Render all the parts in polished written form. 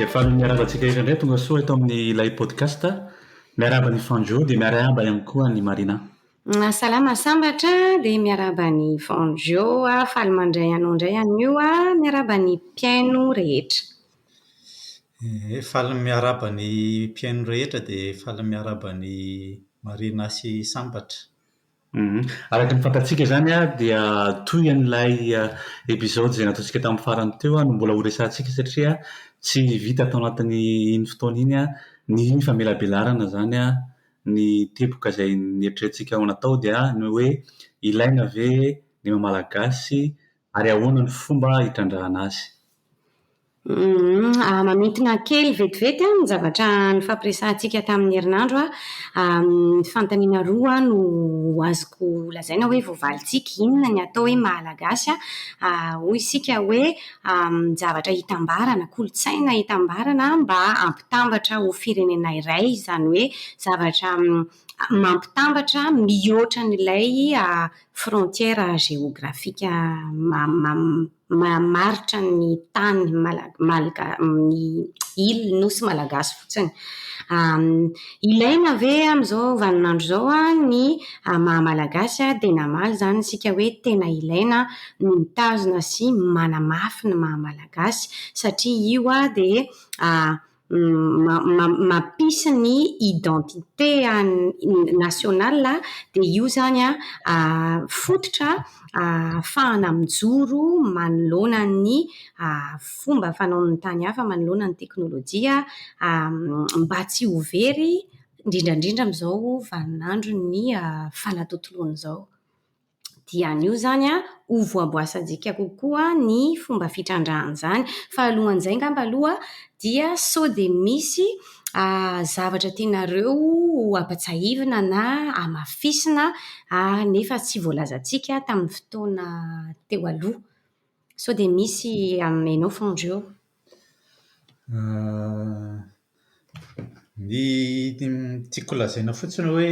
Dia faly miarahaba antsika rehetra indray tonga soa eto amin'ny ilay podcast. Miarahaba an'i Fanjo dia miarahaba ihany koa an'i Marina. Salama sambatra dia miarahaba an'i Fanjo, faly mandray anao indray anio, miarahaba ny mpihaino rehetra. Eh, faly miarahaba ny mpihaino rehetra dia faly miarahaba an'i Marina sy Sambatra. Araka ny fantatsika izany dia toy an'ilay épisode izay nataontsika tamin'ny farany teo no mbola horesahantsika satria tsy vita tao anatin'iny fotoana iny ny famelabelarana izany ny teboka izay neritreretintsika ho natao dia ny hoe ilaina ve ny maha Malagasy ary ahoana ny fomba hitrandrahana azy. Mamintina kely vetivety ny zavatra nifampiresahantsika tamin'ny herinandro. Fanontaniana roa no azoko lazaina hoe voavalintsika. Inona ny atao hoe Malagasy? Hoy isika hoe zavatra itambarana, kolontsaina itambarana mba hampitambatra ho firenena iray, izany hoe zavatra mampitambatra mihoatra an'ilay frontière géographique mamaritra ny tany malga- ny île nosy malagasy fotsiny. Ilaina ve amin'izao vaninandro izao ny maha malagasy? Dia namaly izany isika hoe tena ilaina ny mitazona sy manamafy ny maha malagasy satria io dia mampisy ny identité nationale dia io izany fototra ahafahana mijoro manoloana ny fomba fanaon'ny tany hafa, manoloana ny teknolojia mba tsy ho very indrindra indrindra amin'izao vaninandron'ny fanatontoloana izao. Dia anio izany an, ho voaboasantsika kokoa ny fomba fitrandrahana izany. Fa alohan'izay angamba aloha dia sao dia misy zavatra tianareo ho ampatsiahivina na hamafisina nefa tsy voalazantsika tamin'ny fotoana teo aloha. Sao dia misy aminao Fandjo? Ny tiako lazaina fotsiny hoe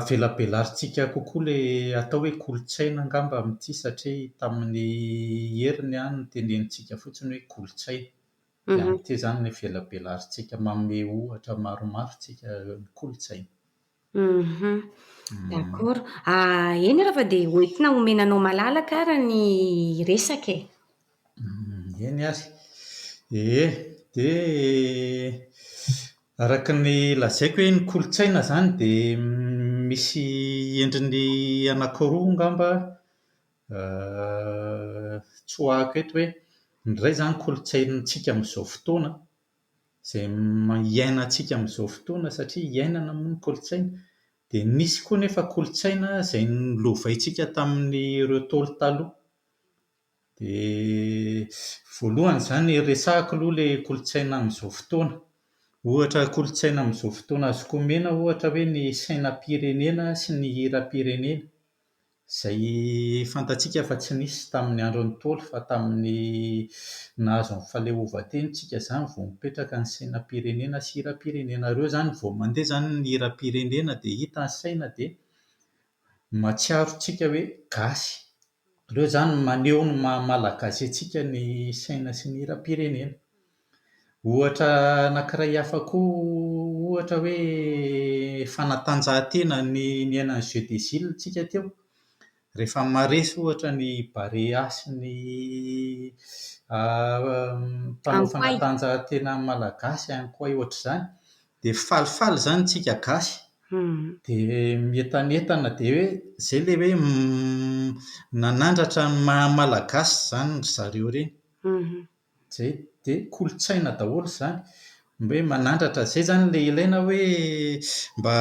velabelarintsika kokoa ilay atao hoe kolontsaina angamba amin'ity satria tamin'ny heriny an, notenenintsika fotsiny hoe kolontsaina. Dia amin'ity izany velabelarintsika manome ohatra maromaro tsika ny kolontsaina. D'accord. Eny ary fa dia hoentina omena anao malalaka ary ny resaka e. Eny ary. Ie, dia araka ny lazaiko hoe ny kolontsaina izany dia misy endriny anankiroa angamba tsoahako eto hoe ny iray izany kolontsaintsika amin'izao fotoana, izay iainantsika amin'izao fotoana satria iainana moa ny kolontsaina. Dia nisy koa anefa kolontsaina izay nolovaintsika tamin'ireo Ntaolo taloha. Dia voalohany izany resahako aloha ilay kolontsaina amin'izao fotoana. Ohatra kolontsaina amin'izao fotoana azoko omena ohatra hoe ny sainam-pirenena sy ny hiram-pirenena izay fantatsika fa tsy nisy tamin'ny andron'ny Ntaolo fa tamin'ny nahazo ny fahaleovantena isika izany vao nipetraka ny sainam-pirenena sy hiram-pirenena. Ireo izany vao mandeha izany ny hiram-pirenena dia hita ny saina dia mahatsiaro isika hoe gasy. Ireo izany maneho ny maha malagasy antsika ny saina sy ny hiram-pirenena. Ohatra anankiray hafa koa ohatra hoe fanatanjahantena ny niainan'ny jeux des îles tsika teo. Rehefa maharesy ohatra ny Barea sy ny mpanao fanatanjahantena malagasy Ankoay ohatr'izany dia falifaly izany tsika gasy. Dia mientanentana dia hoe izay ilay hoe nanandratra ny maha malagasy izany ry zareo ireny. Izay. Dia kolontsaina daholo izany. Hoe manandratra. Izay izany ilay ilaina hoe mba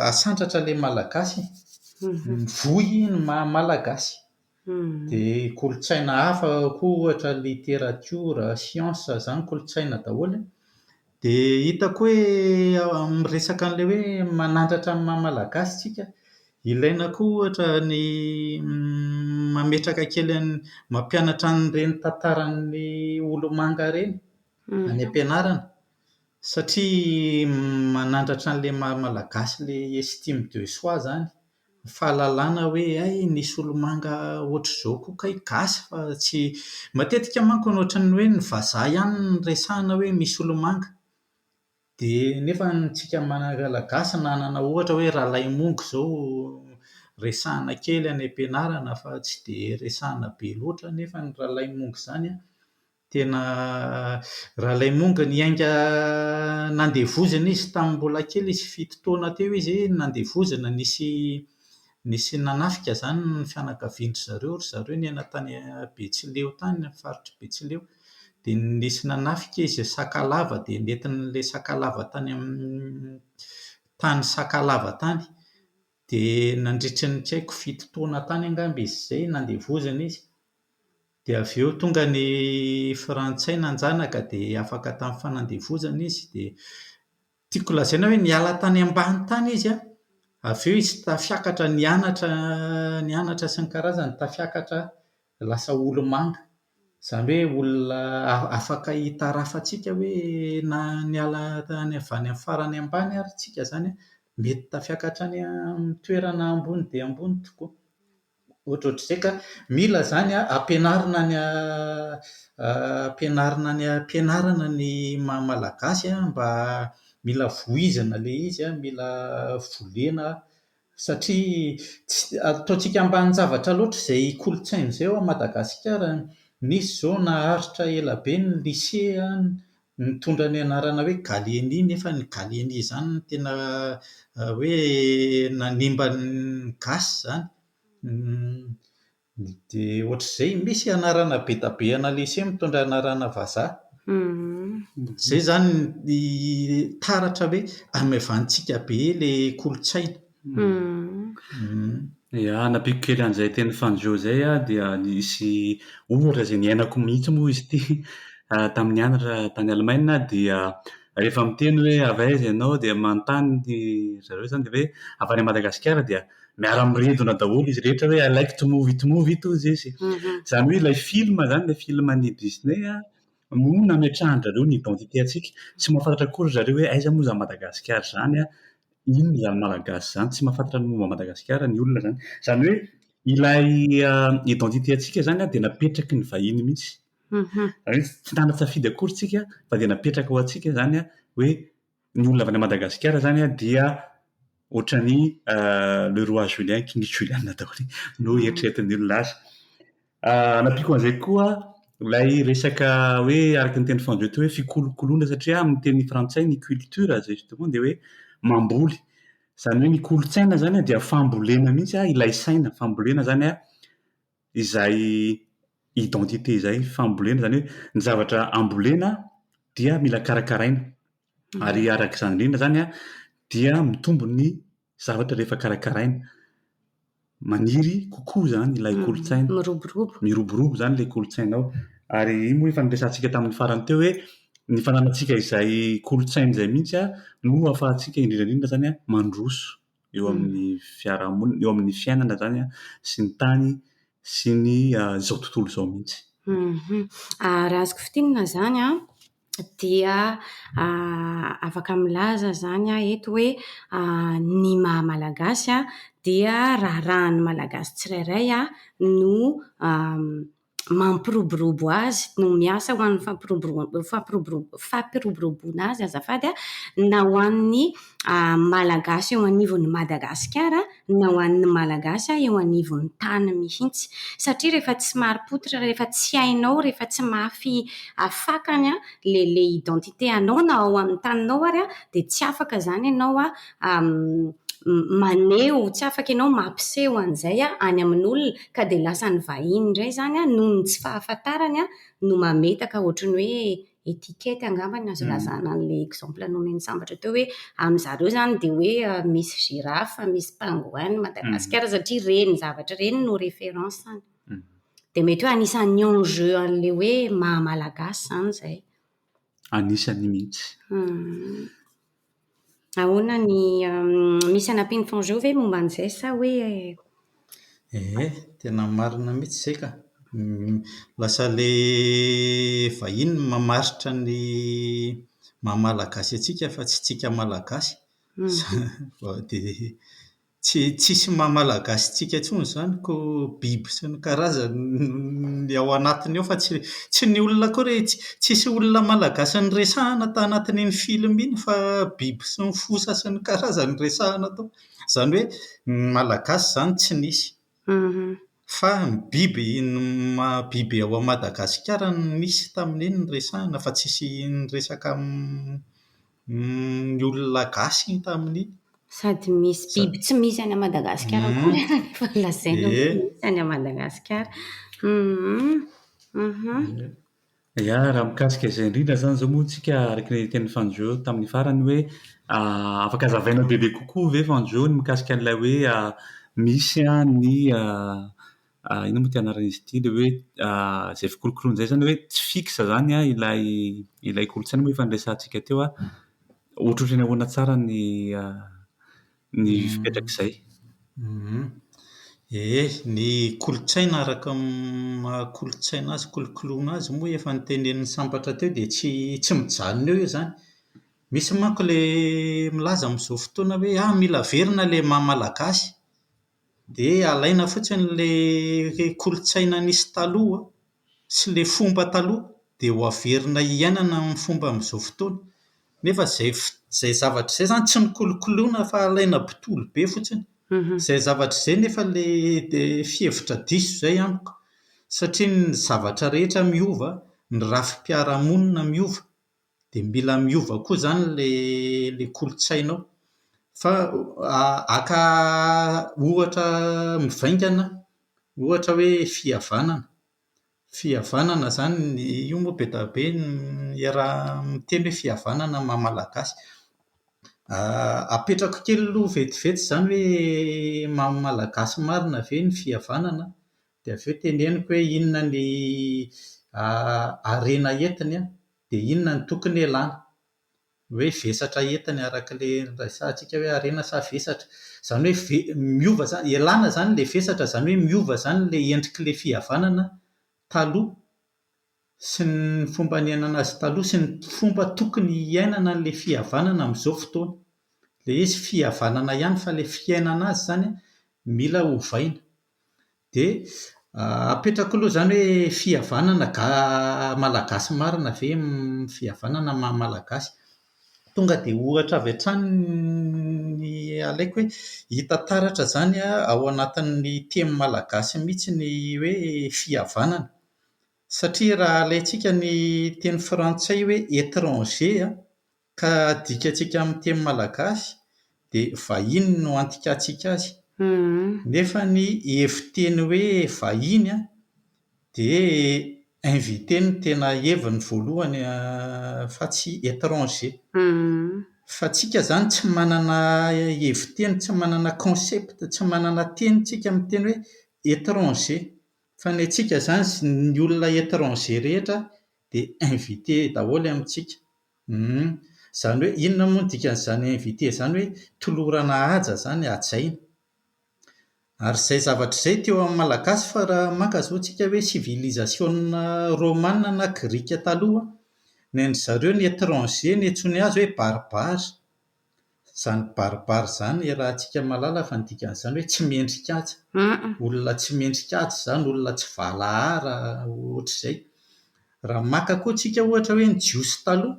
hasandratra ilay malagasy. Mivoy ny maha malagasy. Dia kolontsaina hafa koa ohatra literatiora, siansa, izany kolontsaina daholo. Dia hitako hoe amin'ny resaka an'ilay hoe manandratra ny maha malagasy isika, ilaina koa ohatra ny mametraka kely an'ny, mampianatra an'ireny tantaran'ny olomanga ireny any am-pianarana satria manandratra an'ilay maha malagasy ilay estime de soi izany. Fahalalana hoe hay nisy olomanga ohatr'izao koa kay gasy fa tsy. Matetika manko ohatran'ny hoe ny vazaha ihany no resahana hoe misy olomanga. Dia nefa tsika Malagasy nanana ohatra hoe Ralaimongo izao resahana kely any am-pianarana fa tsy dia resahana be loatra anefa Ralaimongo izany an, tena Ralaimongo niainga nandevozina izy tamin'ny mbola kely izy, fito taona teo izy nandevozina. Nisy nisy nanafika izany ny fianakavian-dry zareo. Ry zareo niaina tany Betsileo tany, amin'ny faritr'i Betsileo. Dia nisy nanafika izy Sakalava dia nentin'ilay Sakalava tany amin'ny tany Sakalava tany. Dia nandritra ny tsy haiko fito taona tany angamba izy izay, nandevozina izy. Dia avy eo tonga ny frantsay nanjanaka dia afaka tamin'ny fanandevozana izy dia tiako lazaina hoe niala tany ambany tany izy an, avy eo izy tafiakatra nianatra nianatra sy ny karazany, tafiakatra lasa olomanga. Izany hoe olona afaka hitarafantsika hoe na niala tany avy any amin'ny farany ambany ary tsika izany an, mety tafiakatra any amin'ny toerana ambony dia ambony tokoa. Ohatrohatr'izay ka. Mila izany an, ampianarina any ampianarina any am-pianarana ny maha-malagasy an, mba mila voizina ilay izy an, mila volena satria tsy ataontsika ambanin-javatra loatra izay kolontsaina izay ao Madagasikara. Nisy izao naharitra ela be ny lisea nitondra ny anarana hoe Gallieni nefa ny Gallieni izany no tena hoe nanimba ny gasy izany. Dia ohatr'izay. Misy anarana be dia be ana lisea mitondra anarana vazaha. Izay izany ny taratra hoe hamaivanintsika be ilay kolontsaina. Ia, nampiako kely an'izay tenin'i Fanjo izay aho dia nisy ohatra izay niainako mihitsy moa izy ity tamin'ny nianatra tany Alemaina dia rehefa miteny hoe avy aiza ianao dia manontany ry zareo izany dia hoe avy any Madagasikara dia miara-miredona daholo izy rehetra hoe I like to move it move it hozy izy. Izany hoe ilay film izany, ilay film an'i Disney no nametrahan-dry zareo ny identité antsika. Tsy mahafantatra akory ry zareo hoe aiza moa izany Madagasikara izany an, inona izany Malagasy izany, tsy mahafantatra ny momba an'i Madagasikara ny olona izany. Izany hoe ilay identité antsika izany an dia napetraky ny vahiny mihitsy. Izany hoe tsy nanan-tsafidy akory isika fa dia napetraka ho antsika izany an hoe ny olona avy any Madagasikara izany an dia ohatran'ny le roi Julien, King Julian daholo no eritreretin'ny olona azy. Nampiako an'izay koa ilay resaka hoe araka ny teny frantsay hoe fikolokoloana satria amin'ny teny frantsay ny culture justement dia hoe mamboly. Izany hoe ny kolontsaina izany dia fambolena mihitsy ilay saina, fambolena izany izay identité izay, fambolena izany hoe ny zavatra ambolena dia mila karakaraina. Ary araka izany indrindra izany dia mitombo ny zavatra rehefa karakaraina. Maniry kokoa izany ilay kolontsaina. Miroborobo. Miroborobo izany ilay kolontsaina ao. Ary iny moa efa noresahantsika tamin'ny farany teo hoe ny fananantsika izay kolontsaina izay mihitsy no ahafahantsika indrindra indrindra izany mandroso eo amin'ny fiarahamonina, eo amin'ny fiainana izany sy ny tany sy ny izao tontolo izao mihitsy. Raha azoko fintinina izany an, dia afaka milaza izany aho eto hoe ny maha Malagasy dia raharahan'ny Malagasy tsirairay no mampiroborobo azy, no miasa ho an'ny fampiroboroboana azy azafady, na ho an'ny Malagasy eo anivon'i Madagasikara na ho an'ny Malagasy eo anivon'ny tany mihitsy. Satria rehefa tsy marim-pototra, rehefa tsy hainao, rehefa tsy mafy fakany ilay identité anao na ao amin'ny taninao ary dia tsy afaka izany ianao maneho, tsy afaka ianao mampiseho an'izay any amin'olona. Ka dia lasa ny vahiny indray izany noho ny tsy fahafantarany no mametaka ohatran'ny hoe étiquette angamba no azo ilazana an'ilay exemple nomen'i Sambatra teo hoe amin'izareo izany dia hoe misy girafe, misy pingouin Madagasikara satria ireny zavatra ireny no référence-ny. Dia mety hoe anisan'ny enjeu an'ilay hoe maha Malagasy izany izay. Anisany mihitsy. Ahoana ny misy anampian'i Fanjo ve momba an'izay sa hoe... Ee, tena marina mihitsy izay ka. Lasa ilay vahiny no mamaritra ny maha-malagasy antsika fa tsy tsika malagasy. Dia Tsy tsisy maha-malagasy antsika intsony izany koa biby sy ny karazany ny ao anatiny ao fa tsy tsy ny olona akory e. Tsisy olona malagasy noresahina tanatin'iny film iny fa biby sy ny fosa sy ny karazany no resahina tao. Izany hoe ny Malagasy izany tsy nisy. Fa ny biby ny maha-biby ao Madagasikara no nisy tamin'iny noresahina fa tsisy niresaka ny olona gasy tamin'iny. Sady misy biby tsy misy any Madagasikara akory ary nefa lazaina hoe misy any Madagasikara. Ya, raha mikasika izay indrindra izany izao moa tsika araka ny tenin'i Fanjo tamin'ny farany hoe afaka hazavainao bebe kokoa ve Fanjo ny mikasika an'ilay hoe misy ny inona moa ity anaran'izy ity ilay hoe izay fikolokoloana izay izany hoe tsy fixe izany ilay ilay kolontsaina moa efa niresahantsika teo an. Ohatrohatran'ny ahoana tsara ny ny fipetrak'izay? Ie, ny kolontsaina araka ny maha-kolontsaina azy, kolokoloina azy moa efa notenenin'i Sambatra teo dia tsy tsy mijanona eo io izany. Misy manko ilay milaza amin'izao fotoana hoe ah, mila averina ilay maha-malagasy. Dia alaina fotsiny ilay kolontsaina nisy taloha sy ilay fomba taloha dia ho averina hiainana amin'ny fomba amin'izao fotoana. Nefa izay f- izay zavatra izay izany tsy nokolokoloina fa alaina bontolo be fotsiny. Izay zavatra izay anefa ilay dia fihevitra diso izay amiko. Satria ny zavatra rehetra miova, ny rafi-piarahamonina miova, dia mila miova koa izany ilay ilay kolontsaina ao. Fa haka ohatra mivaingana aho. Ohatra hoe fihavanana. Fihavanana izany, io moa be dia be ny iaraha-miteny hoe fihavanana ny maha-malagasy. Apetrako kely aloha vetivety izany hoe maha-malagasy marina ve ny fihavanana? Dia avy eo teneniko hoe inona ny harena entiny an, dia inona no tokony hialàna. Hoe vesatra entiny arak'ilay noresahantsika hoe harena sa vesatra. Izany hoe ve- miova izany, ialàna izany ilay vesatra, izany hoe miova izany ilay endrik'ilay fihavanana taloha sy ny fomba niainana azy taloha sy ny fomba tokony hiainana an'ilay fihavanana amin'izao fotoana. Ilay izy fihavanana ihany fa ilay fiainana azy izany an, mila ovaina. Dia apetrako aloha izany hoe fihavanana ga- malagasy marina ve ny fihavanana ny maha-malagasy? Tonga dia ohatra avy hatrany ny alaiko hoe hita taratra izany an ao anatin'ny teny malagasy mihitsy ny hoe fihavanana. Satria raha alaintsika ny teny frantsay hoe étranger an, ka adikantsika amin'ny teny malagasy dia vahiny no andikantsika azy. Nefa ny hevi-teny hoe vahiny an, dia invité no tena heviny voalohany fa tsy étranger. Fa tsika izany tsy manana hevi-teny, tsy manana concept, tsy manana teny tsika miteny hoe étranger. Fa ny antsika izany, ny olona étranger rehetra dia invité daholo amintsika. Izany hoe inona moa no dikan'izany invité izany hoe tolorana haja izany, hajaina. Ary izay zavatra izay teo amin'ny Malagasy fa raha maka izao tsika hoe civilisation romana na grika taloha, ny an-dry zareo ny étranger niantsoany azy hoe barbare. Izany barbare izany iarahantsika mahalala fa ny dikan'izany hoe tsy mendrika-haja. Olona tsy mendrika-haja izany, olona tsy valahara, ohatr'izay. Raha maka koa tsika ohatra hoe ny jiosy taloha,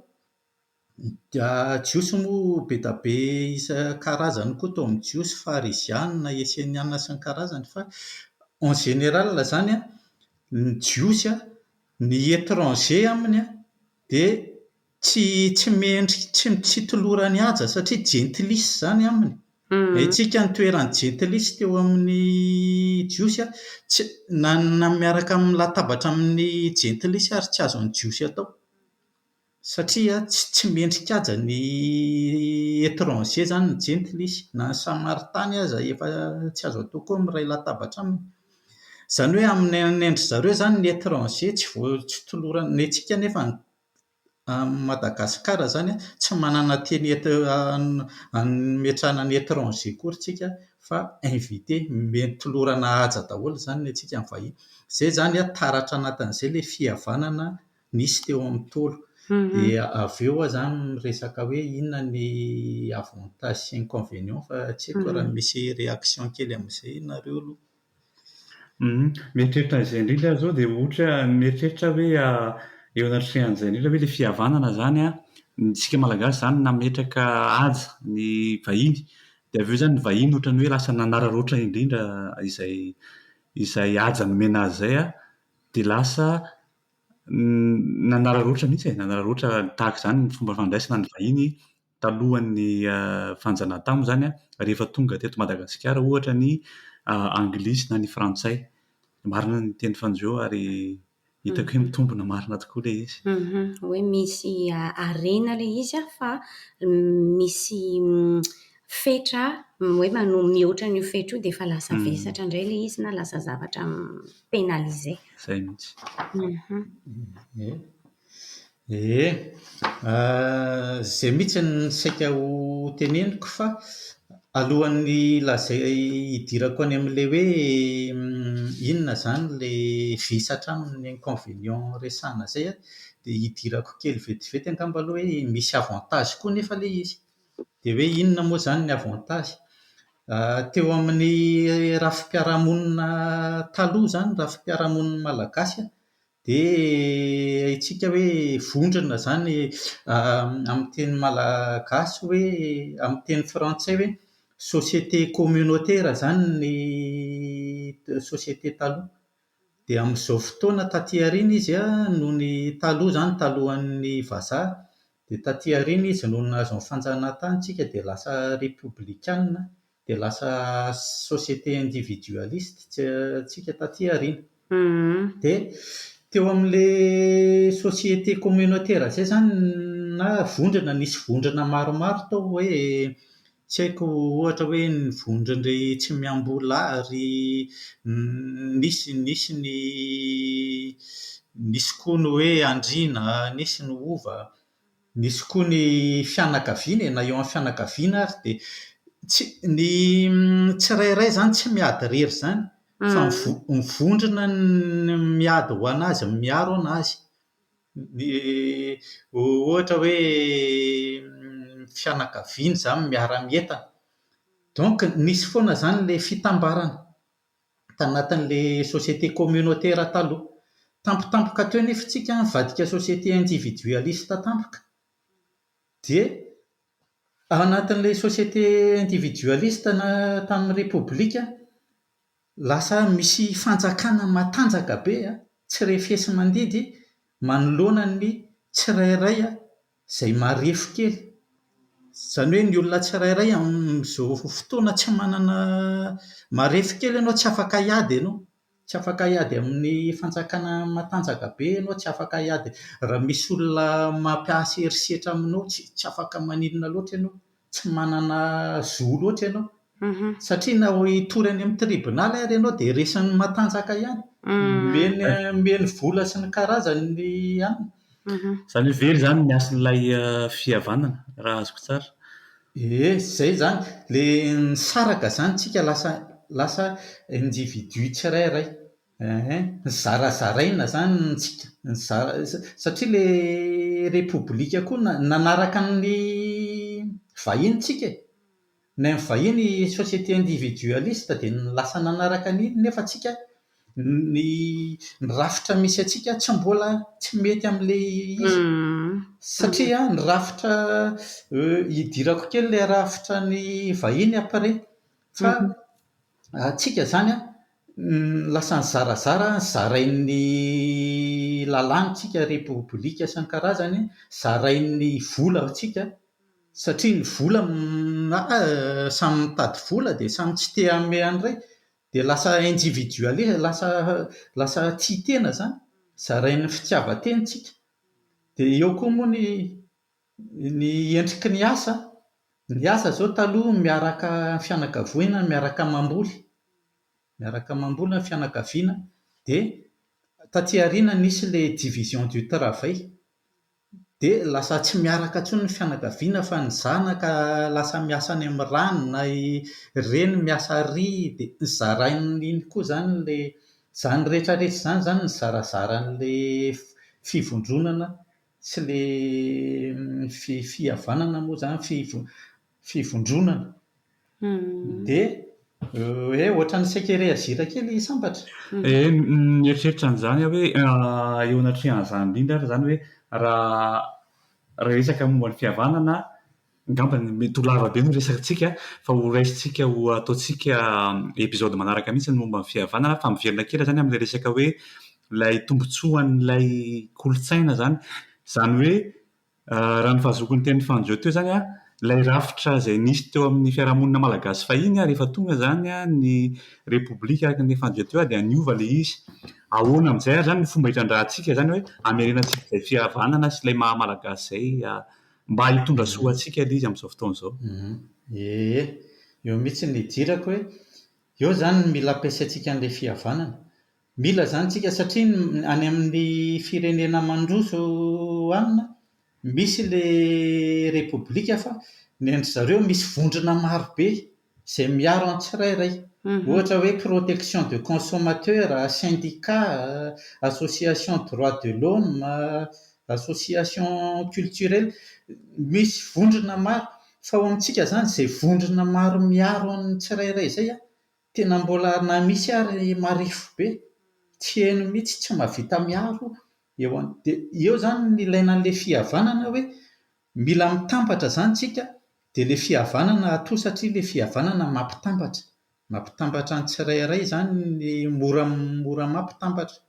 jiosy moa be dia be isan-karazany koa tao amin'ny jiosy, fariziana, eseniana sy ny karazany fa en général izany an, ny jiosy an, ny étranger aminy an, dia tsy tsy mendrika, tsy tsy tolorany haja satria jentilisa izany aminy. Haintsika ny toeran'ny jentilisa teo amin'ny jiosy an, tsy na na miaraka amin'ny latabatra amin'ny jentilisa ary tsy azon'ny jiosy atao. Satria tsy tsy mendrika-haja ny étranger izany ny jentilisa. Na ny samaritany aza efa tsy azo atao koa ny miray latabatra aminy. Izany hoe amin'ny an-dry zareo izany ny étranger tsy voa- tsy tolorana. Ny antsika anefa amin'i Madagasikara izany an, tsy manana teny ametrahana ny étranger akory tsika fa invité. Ome- tolorana haja daholo izany ny antsika ny vahiny. Izay izany an, taratra anatin'izay ilay fihavanana nisy teo amin'ny Ntaolo. Dia avy eo aho izany miresaka hoe inona ny avantage sy inconvénient fa tsy haiko raha misy réaction kely amin'izay nareo aloha. Mieritreritra an'izay indrindra aho izao dia ohatra mieritreritra aho hoe eo anatrehan'izay indrindra hoe ilay fihavanana izany an, isika Malagasy izany nametraka haja ny vahiny, dia avy eo izany ny vahiny ohatran'ny hoe lasa nanararaotra indrindra izay izay haja nomena azy izay an, dia lasa nanararaotra mihitsy e, nanararaotra tahaka izany ny fomba fandraisana ny vahiny talohan'ny fanjanahantany moa izany an, rehefa tonga teto Madagasikara ohatra ny anglisy na ny frantsay. Marina ny tenin'i Fanjo ary hitako hoe mitombina marina tokoa ilay izy. Hoe misy harena ilay izy an, fa misy fetra hoe mihoatra an'io fetra io dia efa lasa vesatra indray ilay izy na lasa zavatra mi-pénaliser. Izay mihitsy. Ie. Izay mihitsy no saika ho teneniko fa alohan'ny lazai- hidirako any amin'ilay hoe inona izany ilay vesatra aminy, inconvénient resahana izay an, dia hidirako kely vetivety angamba aloha hoe misy avantage koa anefa ilay izy. Dia hoe inona moa izany ny avantage? Teo amin'ny rafi-piarahamonina taloha izany, rafi-piarahamonina malagasy an, dia haintsika hoe vondrona izany amin'ny teny malagasy hoe amin'ny teny frantsay hoe société communautaire izany ny société taloha. Dia amin'izao fotoana taty aoriana izy an, nony taloha izany talohan'ny vazaha, dia taty aoriana izy nony nahazo ny fanjanahantany tsika dia lasa repoblikana, dia lasa société individualiste tsika taty aoriana. Dia teo amin'ilay société communautaire izay izany na vondrona, nisy vondrona maromaro tao hoe tsy haiko ohatra hoe ny vondron-dry Tsimiamboholahy, ry nisy nisy ny nisy koa ny hoe andriana, nisy ny hova, nisy koa ny fianakaviana e. Na eo amin'ny fianakaviana ary dia tsy ny tsirairay izany tsy miady irery izany fa mivo- mivondrona no miady ho an'azy, miaro an'azy. Ny ohatra hoe fianakaviana izany miara-mientana. Donc nisy foana izany ilay fitambarana tanatin'ilay société communautaire taloha. Tampotampoka teo anefa isika nivadika société individualiste tampoka. Dia ao anatin'ilay société individualiste na tamin'ny repoblika, lasa misy fanjakana matanjaka be an, tsy refesi-mandidy manoloana ny tsirairay izay marefo kely. Izany hoe ny olona tsirairay amin'izao fotoana tsy manana marefo kely ianao tsy afaka hiady ianao. Tsy afaka hiady amin'ny fanjakana matanjaka be ianao, tsy afaka hiady raha misy olona mampiasa herisetra aminao tsy tsy afaka maninona loatra ianao. Tsy manana zo loatra ianao. Satria na hitory any amin'ny tribonaly ary ianao dia resin'ny matanjaka ihany. Omeny omeny vola sy ny karazany ny anona. Izany hoe very izany ny hasin'ilay fihavanana, raha azoko tsara. Ie, izay izany. Ilay nisaraka izany tsika lasa lasa individu tsirairay. Ehe. Nizarazaraina izany tsika. Nizara satria ilay repoblika koa nanaraka ny vahiny tsika e. Ny an'ny vahiny société individualiste dia lasa nanaraka an'iny nefa tsika ny ny rafitra misy antsika tsy mbola tsy mety amin'ilay izy. Satria ny rafitra hidirako kely ilay rafitra ny vahiny après. Fa antsika izany an, lasa nizarazara, zarain'ny lalàna tsika, repoblika isan-karazany, zarain'ny vola tsika. Satria ny vola samy mitady vola dia samy tsy te hanome an'iray. Dia lasa individualiste, lasa lasa tia tena izany. Zarain'ny fitiavan-tena tsika. Dia eo koa moa ny ny endriky ny asa. Ny asa izao taloha miaraka fianakaviana, miaraka mamboly. Miaraka mamboly ny fianakaviana. Dia taty aoriana nisy ilay division du travail. Dia lasa tsy miaraka intsony ny fianakaviana fa ny zanaka lasa miasa any amin'ny rano na i reny miasa ary dia zarain'iny koa izany ilay izany rehetra rehetra izany izany nizarazara an'ilay fivondronana sy ilay fihavanana moa izany, fivondronana. Dia hoe ohatran'ny saika hi-réagir kely Sambatra. Eh, mieritreritra an'izany aho hoe eo anatrehan'izany indrindra ary izany hoe raha resaka momba ny fihavanana, angamba mety ho lava be ny resakantsika fa ho raisintsika ho ataontsika épisode manaraka mihitsy ny momba ny fihavanana fa miverina kely izany amin'ilay resaka hoe ilay tombontsoan'ilay kolontsaina izany. Izany hoe raha ny fahazoako ny tenin'i Fanjo teo izany an, ilay rafitra izay nisy teo amin'ny fiarahamonina malagasy fahiny rehefa tonga izany ny repoblika araka ny tenin'i Fanjo teo dia niova ilay izy. Ahoana amin'izay ary izany ny fomba hitrandrahantsika izany hoe hamerenantsika izay fihavanana sy ilay maha malagasy izay mba hitondra soa antsika ilay izy amin'izao fotoana izao. Ie, eo mihitsy no idirako hoe eo izany no mila ampiasaintsika an'ilay fihavanana. Mila izany tsika satria any amin'ny firenena mandroso any misy ilay repoblika fa ny an-dry zareo misy vondrona maro be izay miaro ny tsirairay. Ohatra hoe protection de consommateur, syndicat, association droit de l'homme, association culturelle. Misy vondrona maro. Fa ao amintsika izany izay vondrona maro miaro an'ny tsirairay izay an, tena mbola na misy ary marefo be, tsy heno mihitsy, tsy mahavita miaro eo an- dia eo izany no ilaina an'ilay fihavanana hoe mila mitambatra izany tsika dia ilay fihavanana atoa satria ilay fihavanana mampitambatra. Mampitambatra ny tsirairay izany ny mora mora mampitambatra.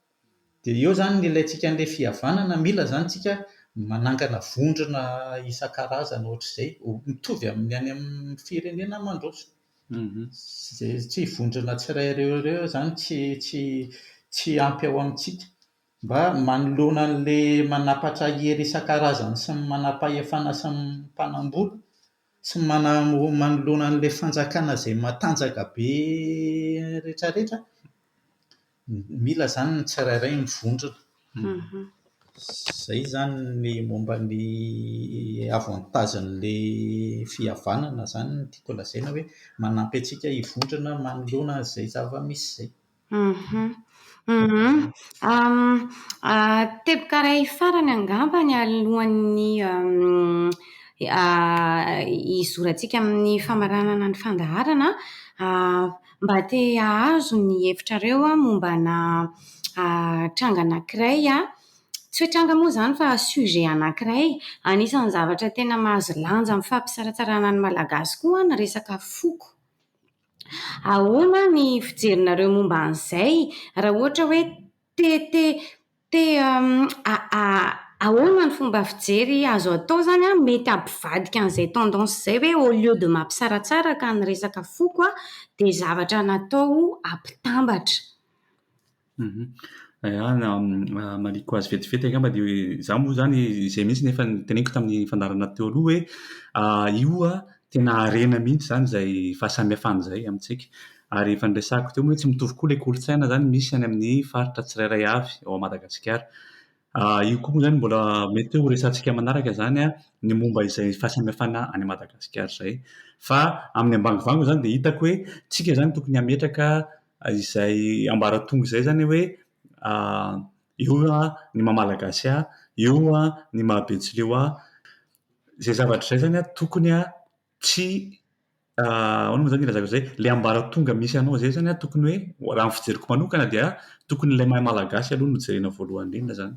Dia eo izany no ilaintsika an'ilay fihavanana, mila izany tsika manangana vondrona isan-karazany ohatr'izay, mitovy amin'ny any amin'ny firenena mandroso. Izay tsy vondrona tsirairay ireo izany tsy tsy tsy ampy ao amintsika. Mba manoloana an'ilay manapatra hery isan-karazany sy ny manam-pahefana sy ny mpanambola sy ny manoloana an'ilay fanjakana izay matanjaka be rehetrarehetra, mila izany ny tsirairay mivondrona. Izay izany ny momba ny avantage-n'ilay fihavanana izany no tiako lazaina hoe manampy antsika hivondrona manoloana an'izay zava-misy izay. Teboka iray farany angambany alohan'ny hizorantsika amin'ny famaranana ny fandaharana. Mba te hahazo ny hevitrareo aho mombana tranga anankiray. Tsy hoe tranga moa izany fa sujet anankiray. Anisan'ny zavatra tena mahazo lanja amin'ny fampisaratsarahana ny Malagasy koa ny resaka foko. Ahoana ny fijerinareo momba an'izay? Raha ohatra hoe te te te ahoana ny fomba fijery azo atao izany an, mety hampivadika an'izay tendance izay hoe au lieu de mampisaratsaraka ny resaka foko an, dia zavatra natao hampitambatra. Ya, hamaliako azy vetivety angamba dia izaho moa izany izay mihitsy no efa noteneniko tamin'ny fandaharana teo aloha hoe io tena harena mihitsy izany izay fahasamihafana izay amintsika. Ary efa noresahako teo moa hoe tsy mitovy koa ilay kolontsaina izany misy any amin'ny faritra tsirairay avy ao Madagasikara. Io koa moa izany mbola mety hoe ho resahantsika manaraka izany ny momba izay fahasamihafana any Madagasikara izay. Fa amin'ny ambangovangony izany dia hitako hoe tsika izany tokony hametraka izay ambaratonga izay izany hoe eo ny maha Malagasy ahy, eo ny maha Betsileo ahy. Izay zavatra izay izany tokony tsy ahoana moa izany ilazako an'izay? Ilay ambaratonga misy anao izay izany tokony hoe, raha ny fijeriko manokana dia tokony ilay maha Malagasy aloha no jerena voalohany indrindra izany.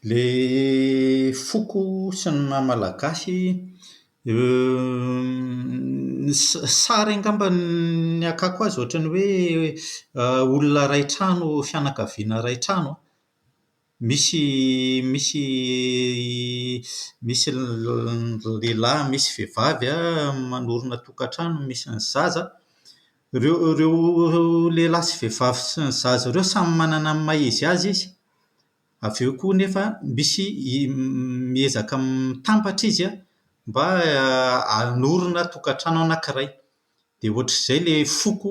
Ilay foko sy ny maha Malagasy, ny sary angamba ny hakako azy ohatran'ny hoe olona iray trano, fianakaviana iray trano. Misy misy misy lehilahy, misy vehivavy an, manorina tokantrano, misy ny zaza. Ireo ireo lehilahy sy vehivavy sy ny zaza ireo samy manana ny maha izy azy izy. Avy eo koa anefa misy miezaka mitambatra izy an, mba hanorina tokantrano anankiray. Dia ohatr'izay ilay foko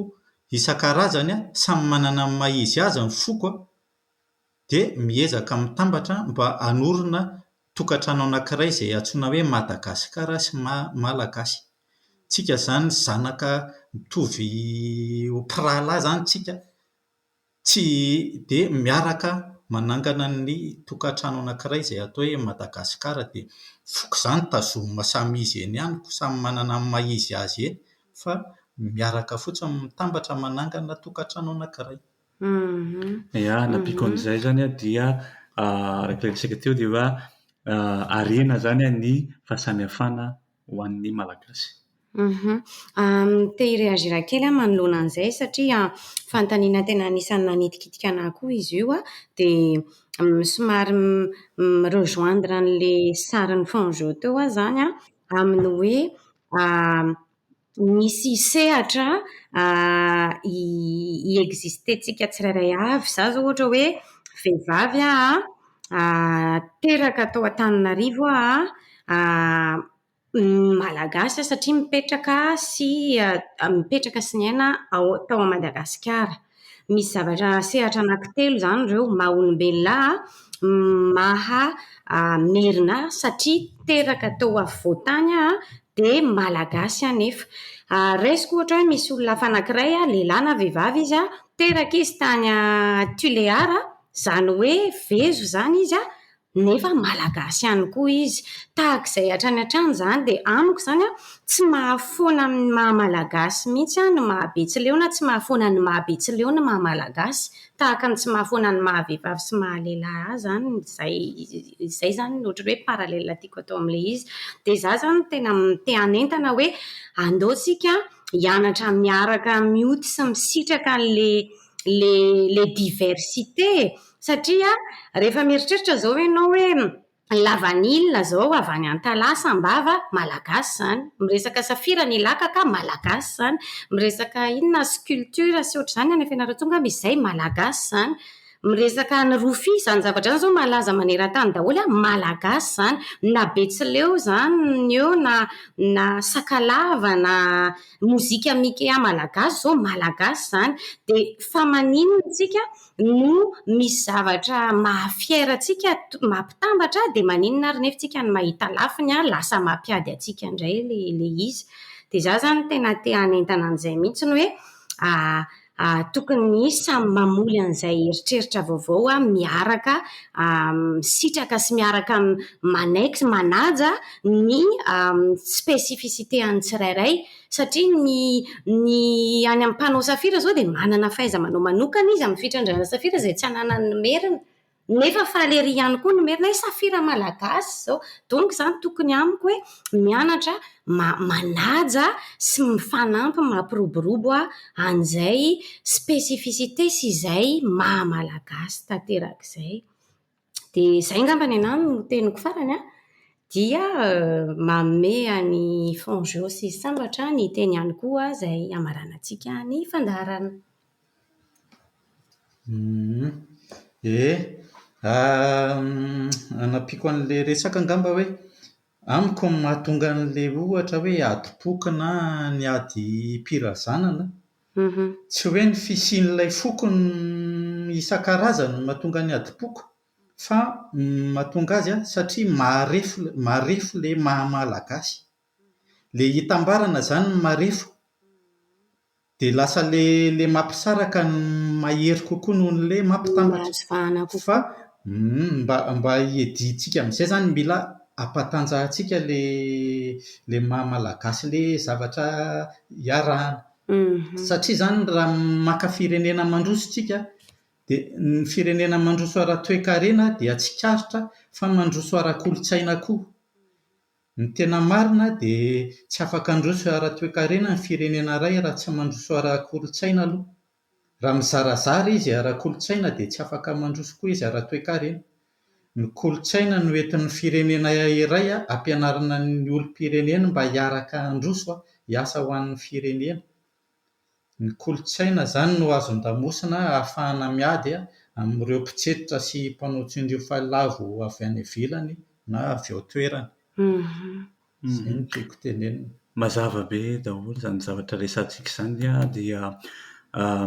isan-karazany an, samy manana ny maha izy azy ny foko an, dia miezaka mitambatra mba hanorina tokantrano anankiray izay antsoina hoe Madagasikara sy Malagasy. Tsika izany zanaka mitovy ho mpirahalahy izany tsika, tsy dia miaraka manangana ny tokantrano anankiray izay atao hoe Madagasikara dia foko izany tazomina samy izy eny ihany, samy manana ny maha izy azy eny fa miaraka fotsiny mitambatra manangana tokantrano anankiray. Ia, nampiako an'izay izany an, dia araka ilay resaka teo dia hoe harena izany ny fahasamihafana ho an'ny Malagasy. Te hi-réagir kely aho manoloana an'izay satria fanontaniana tena anisan'ny nanitikitika anahy koa izy io an, dia somary mi-rejoindre an'ilay sarin'i Fanjo teo aho izany an, amin'ny hoe misy sehatra hi-exister-ntsika tsirairay avy. Izaho izao ohatra hoe vehivavy aho an, teraka tao Antananarivo aho an, Malagasy aho satria mipetraka sy mipetraka sy miaina ao tao Madagasikara. Misy zavatra sehatra anankitelo izany ireo. Maha-olombelona ahy an, maha merina ahy satria teraka tao afovoan-tany aho an, dia Malagasy aho nefa. Raisiko ohatra hoe misy olona hafa anankiray an, lehilahy na vehivavy izy an, teraka izy tany Tuléar, izany hoe vezo izany izy an, nefa Malagasy ihany koa izy. Tahaka izay hatrany hatrany izany dia amiko izany an, tsy mahafoana amin'ny maha-Malagasy mihitsy an ny maha-betsileo na tsy mahafoana ny maha-betsileo ny maha-Malagasy. Tahaka ny tsy mahafoana ny maha-vehivavy sy maha-lehilahy ahy izany izay izay izany no ohatran'ny hoe parallèle tiako atao amin'ilay izy. Dia izaho izany tena te hanentana hoe andao isika hianatra miaraka mioty sy misitraka an'ilay ilay ilay diversité e. Satria rehefa mieritreritra izao ianao hoe ny lavanila izao avy any Antalaha, Sambava, Malagasy izany. Miresaka safira ny Ilakaka, Malagasy izany. Miresaka inona sculpture sy ohatr'izany any Fianarantsoa angamba izay, Malagasy izany. Miresaka ny rofia, izany zavatra izany izao malaza maneran-tany daholo an, Malagasy izany. Na Betsileo izany ny eo na na Sakalava na mozika Mikea Malagasy izao, Malagasy izany. Dia fa maninona isika no misy zavatra maha fier antsika, mampitambatra dia maninona ary nefa tsika no mahita lafiny an, lasa mampiady antsika indray ilay izy. Dia izaho izany tena te hanentana an'izay mihitsy hoe tokony samy mamoly an'izay eritreritra vaovao miaraka misitraka sy miaraka manaiky sy manaja ny spécificité an'ny tsirairay. Satria ny ny any amin'ny mpanao safira izao dia manana fahaiza-manao manokana izy amin'ny fitrandrahana safira izay tsy ananan'ny merina. Nefa faly ery ihany koa ny merina hoe safira malagasy izao. Donc izany tokony amiko hoe mianatra manaja sy mifanampy mampiroborobo an'izay spécificité sy izay maha malagasy tanteraka izay. Dia izay angamba ny anahy no teniko farany an. Dia manome an'i Fanjo sy Sambatra ny teny ihany koa izay hamaranantsika ny fandaharana. Ie, hanampiako an'ilay resaka angamba hoe amiko ny mahatonga an'ilay ohatra hoe adim-poko na ny adim-pirazanana, tsy hoe ny fisian'ilay foko isan-karazany no mahatonga ny adim-poko fa ny mahatonga azy an, satria marefo marefo ilay maha-malagasy. Ilay itambarana izany no marefo. Dia lasa ilay ilay mampisaraka no mahery kokoa noho ilay mampitambatra. Mahazo vahana kokoa. Fa mba mba hiadiantsika amin'izay izany mila ampatanjahantsika ilay ilay maha-malagasy ilay zavatra iarahana. Satria izany raha maka firenena mandroso isika dia ny firenena mandroso ara-toekarena dia tsikaritra fa mandroso ara-kolontsaina koa. Ny tena marina dia tsy afaka handroso ara-toekarena ny firenena iray raha tsy mandroso ara-kolontsaina aloha. Raha mizarazara izy ara-kolontsaina dia tsy afaka mandroso koa izy ara-toekarena. Ny kolontsaina no entin'ny firenena iray hampianarana ny olom-pirenena mba hiaraka handroso, hiasa ho an'ny firenena. Ny kolontsaina izany no hazon-damosina ahafahana miady amin'ireo mpitsetra sy mpanao tsindrio fahalavo avy any ivelany na avy ao an-toerana. Izay no tiako tenenina. Mazava be daholo izany zavatra resahantsika izany dia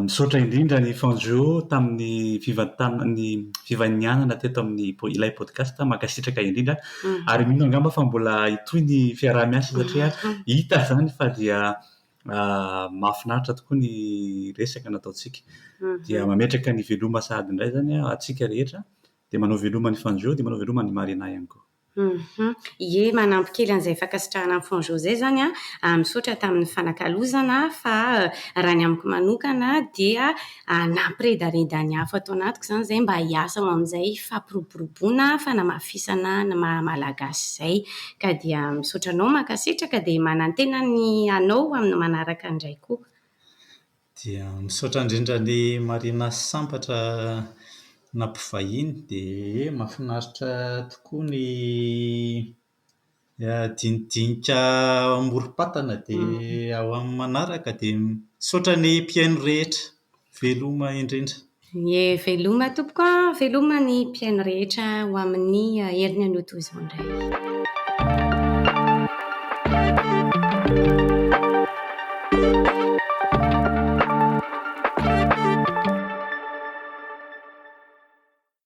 misaotra indrindra ny Fanjo tamin'ny fivantanana ny fivahinianana teto amin'ny ilay podcast. Mankasitraka indrindra. Ary mino angamba fa mbola hitohy ny fiaraha-miasa satria hita izany fa dia... Mahafinaritra tokoa ny resaka nataontsika. Dia mametraka ny veloma sahady indray izany antsika rehetra. Dia manao veloma an'i Fanjo, dia manao veloma an'i Marina ihany koa. Hum. Ie, manampy kely an'izay fankasitrahana an'i Fanjo izay izany an. Misaotra tamin'ny fanakalozana fa raha ny amiko manokana dia nampiredareda ny afo ato anatiko izany izay mba hiasa ho amin'izay fampiroboroboana, fanamafisana ny maha Malagasy izay. Ka dia misaotra anao, mankasitraka dia manantena ny anao amin'ny manaraka indray koa. Dia misaotra indrindra an'i Marina sy Sambatra nampivahiny dia eh, mahafinaritra tokoa ny dinidinika amorom-patana dia ao amin'ny manaraka dia misaotra ny mpihaino rehetra. Veloma indrindra. Ie, veloma tompoko an, veloma ny mpihaino rehetra ho amin'ny heriny anio toy izao indray.